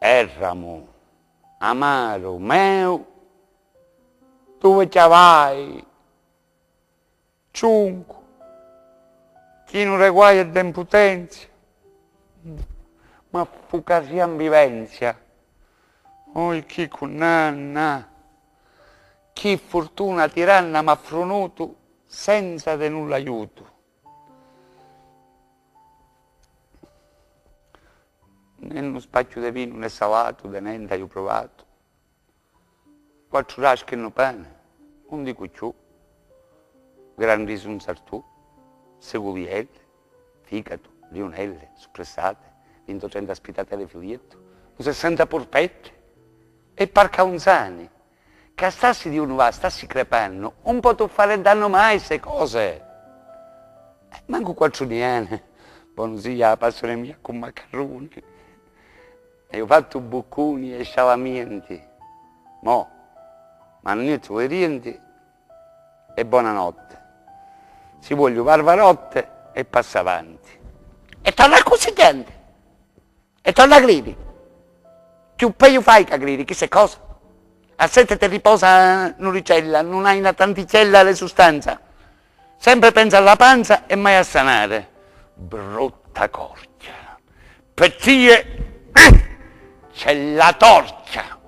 Erramu, amaru meu, duve chiavai, ciuncu, chinu de guai e de imputenzia, m'affucarria 'n vivenzia. Ohi chi cunnanna, chi furtuna tiranna m'ha frunutu senza de nullu aiutu. Né nu spacchiu de vinu né salatu, de nente haju pruvatu. Quattru raschi e nu pane, 'un dicu cchiù, gran risu 'n sartù, segulielle, ficatu, riunelle, suppressate, 20 o 30 spitatelle filiettu, nu 60 purpette e parcaunzani, ca stassi diunu va, stassi crepannu, 'un potu fare dannu mai sse cose. Mancu quattru niane, bonu sia 'a passione mia ccu maccarruni. Haju fattu buccuni e scialamienti, mo m'anniettu li dienti e bonanotte, si vuogliu varvarotte e passu avanti. E torna accussì gente, e torna gridi, cchiù peju fai ca gridi, chissa è cosa? Assettete e riposa n'uricella, nun hai na tanticella de sustanza, sempre pensa alla panza e mai a sanare, brutta corchia. Ppe tie c'è la torchia.